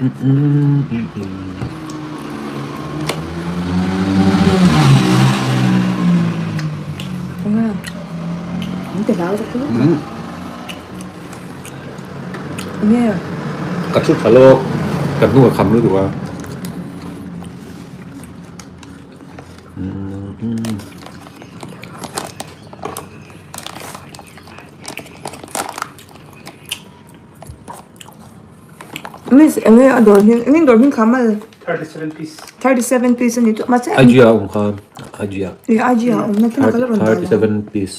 Ka thu tha lawk ka hnung a kham lutuk a. Miss enge a dawr hming eng dawr hming kha mal 37 piece 37 piece ani chu mahse IG a awm kha IG a ih IG a awm na kha ka la rawn dah lo 37 piece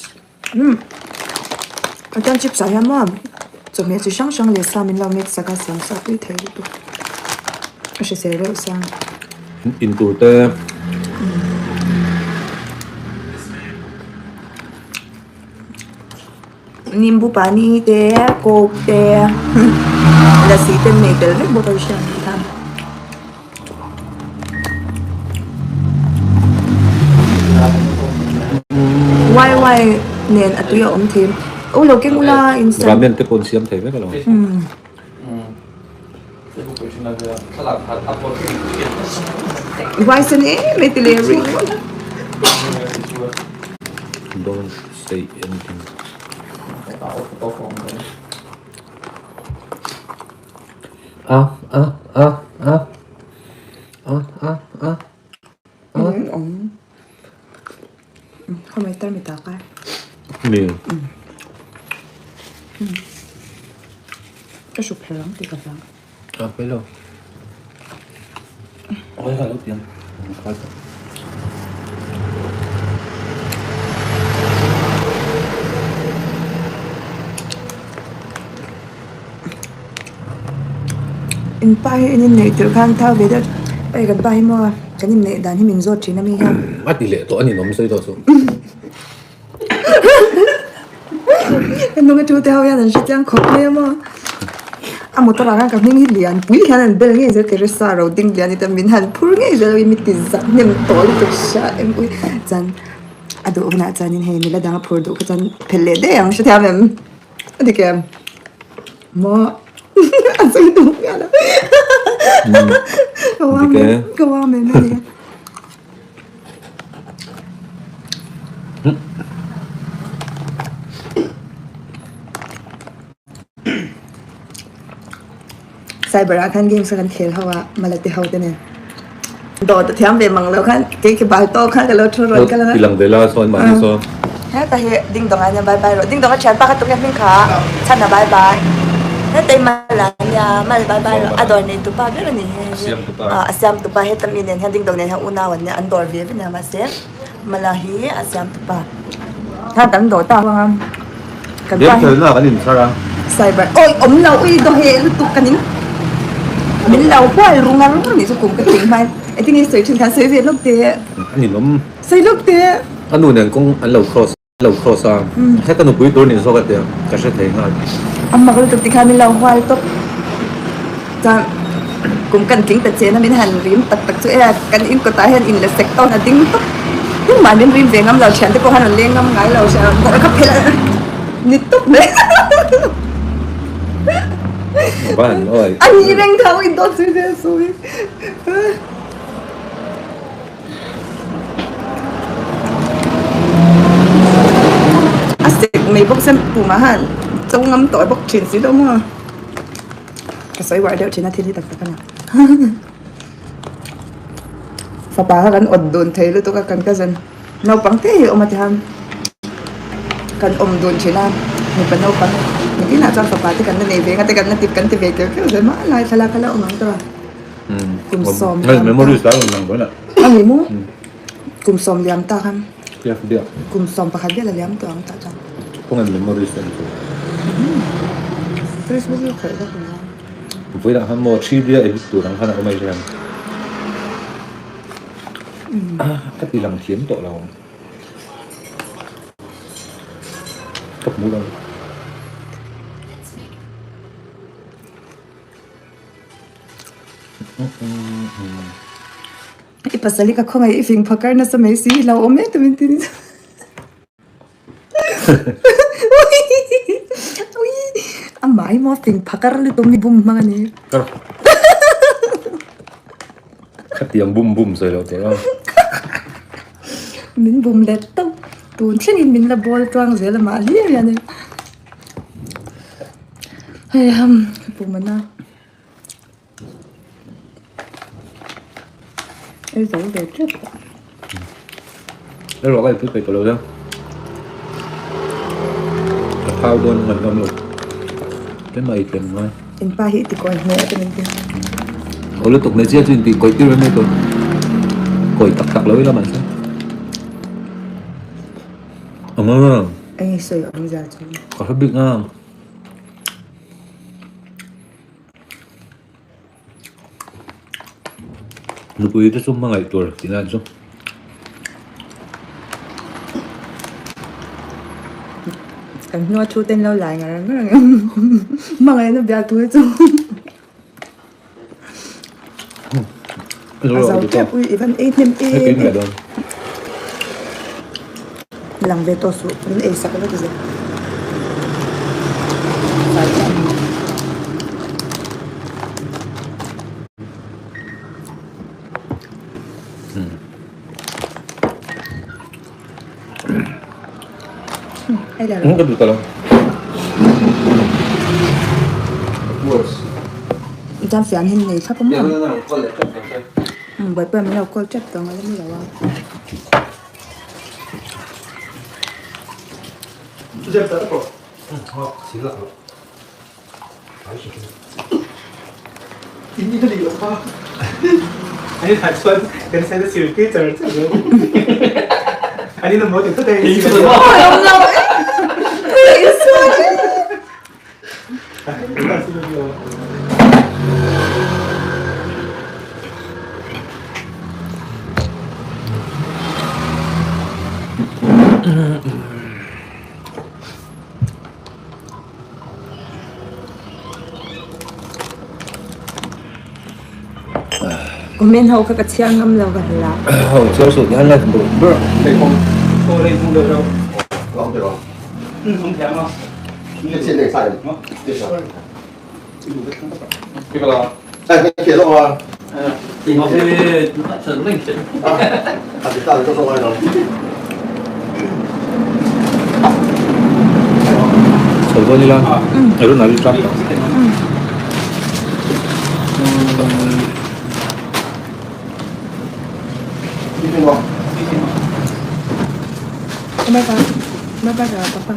umm a chuan chips ah hian maw chawhmeh chi hrang hrang leh sa min lo mix sak a siam sa pui thei lutuk a hrisel reuh sia. In tur te. Nimbu pani te coke te lassi te an nei tel vek bawk a hriat ang khan. Wai wai nen a tui a awm thei u lo keng ula instant. Ramen te pawh an siam thei vek alawm. Wai sen em em ti leh ring. Don't say anything. A a a a a a a a Khaw mai tar mi tak a. Mi. Ka hrup pher ang tih ka hlau. A pawi lo. Oi ka lo tiang. In pa hi in inneih tirh khan thau ve deuh hei kan pa hi maw kan inneih dan hi min zawt thin a mi hian. A ti leh tawh a ni nawm sawi tawh suh. Ka hnung a thu te ho hian an hre chiang khawp mai a maw. A motor ah khan ka hming hi lian pui hian an bel ngei zel Teresa ro ding lian hi chuan min han phur ngei zel a mi ti zak hnem tawh lutuk hria em ui chuan a duh hunah chuanin hei nula dang a phur duh kha chuan phelh leh daih ang hrethiam em. A dik em? Maw? A sawi duh miah lo. Ka uam em, ka uam em a ni. Cyber ah khan games kha kan khel ho a, mala te ho te nen. Dawt a thiam ve mang lo khan kei khi bal tawk khan ka lo thu rawn kal ang a. Ti lang ve la sawn mahni sawn. Heta hi ding dawng ah nia bye bye rawh. Ding dawng a thian pa kha tunge hming kha chhan a bye bye. Heta hi mal ah nia mal bye bye rawh. A dawr nei tupa ber a ni hi. A siam tupa. A siam tupa heta mi nen hian ding dawng nen hian unau an nia an dawr ve ve nia mahse mala hi a siam tupa. Khan kan dawr ta ang a. Kan pa hi. Biakchhelna kan inchhar a. Cyber awi awm lo ui daw heh lutuk ka ning. Min lo hual ru ngar ngar nih chu kum ka tling hmai. Engtin nge sawi thin khan sawi ve lawk teh. A ninawm. Sawi lawk teh. A nu nen kawng an lo cross an lo cross a. Heta nupui tur nih zawk a tia ka hre thei nghal. A mak lutuk tikhan min lo hual tawp. Chuan kum kan tling ta chen a min han rim tak tak chu e kan in kawtah hian in la sek tawn a ding tawp. Tumah min rim ve ngam lo thiante pawh khan rawn leng ngam ngai lo hria bawrh kha phelh a ni tawp mai. Van awi. A ni reng tho in dawt zui zel sawi. A sek mai bawk sia tumah han cho ngam tawh bawk thin si lo maw. Ka sawi uar deuh thin a thil hi tak tak a ni. Fapa kha kan awt dun thei lutuk a kan cousin naupang te hi a awm a tihian kan awm dun thin a mipa naupang nitin ah chuan fapa te kan la nei ve ang a te kan la ti kan ti ve keuh keuh zel mai lai thlalak kha la awm ang tawh a kum sawm liam ta a ni maw kum sawm liam ta khan kum 11 vel a liam tawh ang tah chuan. Facebook hi khawih vak lo. Vawiinah khan maw 3D a edit tur ang khan a awm a i hria ka ti lang thiam tawh lo ka hmu lo. I pasal hi ka khawngaih i fing phakar nasa mai si i lo awm em tumin tin. Amah hi maw fing phakar lutuk mi bum hmang a ni. Khatiang bum bum sawi loh tur a. Min bum let tawp. Tun thlengin min la bawl tluang zel a mah hlir hian e. Hei ham ka pum a na. Ei zo ve tep tawh. Ei rawh ka ei pui peih tawh lo deuh. Ka thau dawn ngan ngam lo. Tlem a ei tlem ngai. In pa hi i ti kawi hmel ati min ti. Aw lutuk hmeichhia chu intih kawi tir mai mai tur. Kawi tak tak lo ila mahse. Anga. Eng i sawi awmzia chu. Ka hre bik a. Nupui te chu hmangaih tur tih lai chu. Kan hnua thu ten lo lai ngar ngar ang em hmangaihna biak thu hi chu a zo tep ui i van ei hnem em em lang ve tawh suh min ei sak vek zel. Ka duh ta lo. Chuan fian hi nei thlap a maw? Buaipui min lo call tep tawh ang a la ni lo a. Comment ho kha ka chhiar ngam lo ka hla. Ho chhiar suh ti han la ber ber. Chho dawn ila Arun a ri tlang tawh. Bye bye. Bye bye papa.